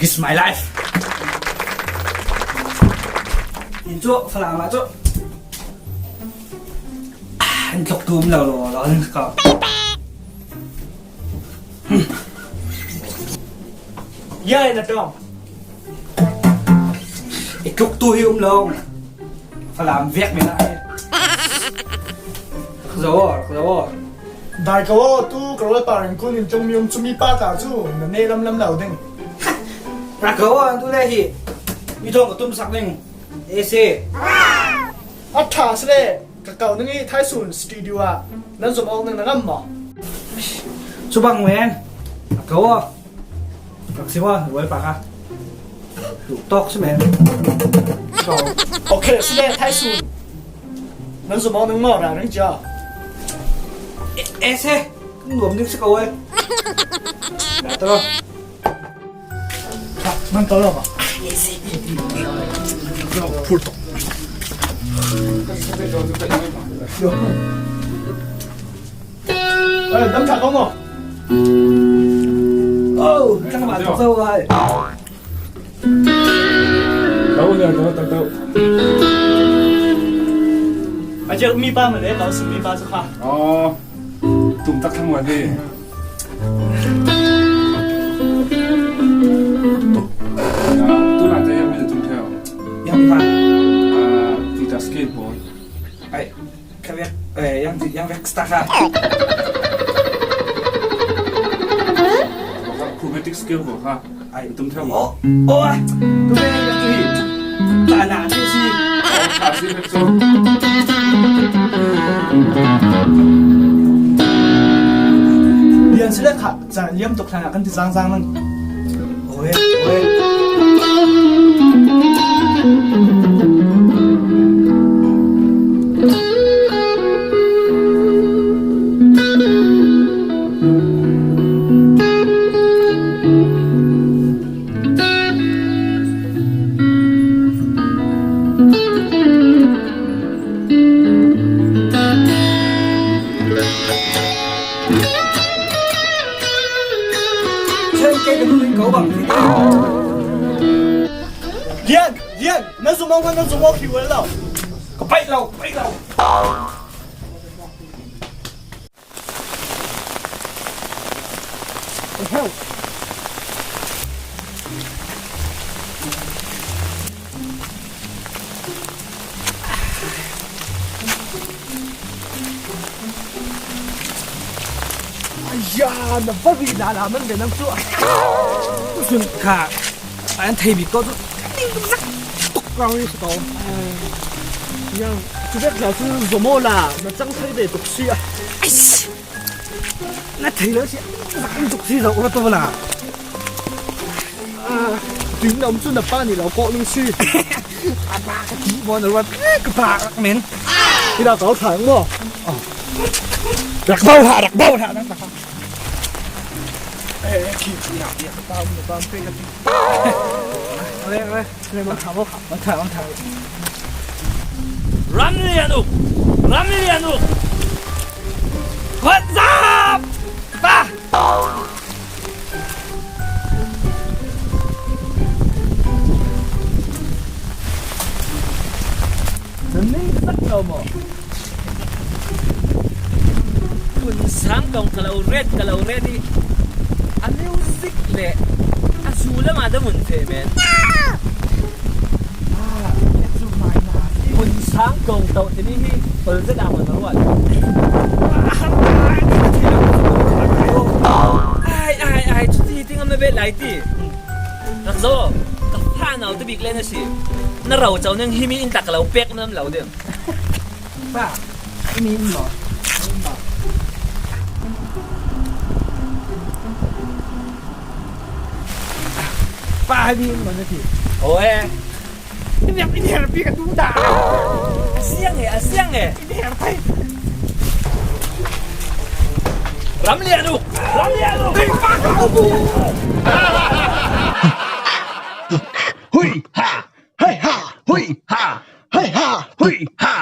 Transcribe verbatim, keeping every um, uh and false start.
It's my life. In chu Falam ah chu, ah, in tluk tum lo lo lo in ka. Ya in a tong. I tluk tu hi um lo. Falam vek mi na ai. Zo, zo. Dai ka wo tu ka rol pa ren kun in chung mi um chu mi pa ta chu na ne lam lam lo ding. Ra ka wo tu le hi. Mi thong ka tum sak ding. Ese. A tha se le ka kau nang i Thai Sun studio a. Nan zum ong nang na ngam mo. Chu bang wen. Ka wo. Ka si wa, wal pa ka. Tu tok si men. So. Okay, si le Thai Sun. Nan zum ong nang mo ra ring ja. Ese. Nuam ding si ka wai. Na to. Mang tolo ba? Pulto. Eh, dam cha kong mo. Oh, kang ba to so ai. Tau nia, tau, tau, tau. A jek mi pa ma le, tau si mi pa sa kha. Oh. Tum tak thang wan hi. Tu na te yang mi tum theo. Yang mi ha. Ah, ti ta skateboard. Ai, ka vek, eh, yang ti, yang vek sta ha. Chromatic skateboard ha. Ai, tum theo. Oh, oh, ah. Tu me yang tu hi. Ta na ti si. Oh, ta si vek so. Lian si le kha. Chang liam tuk thang a kan ti zang zang nang. Oi, oi. Lian, Lian, na zum ong, na zum ong, khi wal lo. Ka pai lo, pai lo. Aya, na va ri la la man ve nang chu. Sun kha. An thei bi ko chu. Ning zak tuk rau ni ko. Yang, chu vek la chu zomo la, na chang thei de tuk si a. Ais. Na thei lo si. Zak tuk si zo ko to la. Ah, tuin na um chu na pa ni lo ko lung si. A ba ka ti mo na ruat ka ta men. Ina ka thang mo. Rak bau ha, rak bau ha. Eh, ki ya ya ba mo ba pe ka ti. Re re re ma tha mo. Ma tha ma tha. Ram ni anu. Ram ni anu. What's up? Pa. Nang ning tak lo mo. Hun sang kong ka lo ret, ka lo ret i. A music le a zu lama da mun fe men. Hun sang kong tau tini hi. Ol zet a man ruat. Ai, ai, ai, chuti ting am na bet lai ti. Rak zo, ka fa nau te bik le na si. Na rau chau nang himi in tak lau pek nam lau dem. Pa, himi in lo. Pa, himi in lo na ti. Oe. Ini apa ini harap ka tu dah. Asiang eh, asiang eh. Ini harap. Ramli anu, Ramli anu. Hui ha, hai ha, hui ha, hai ha, hui ha.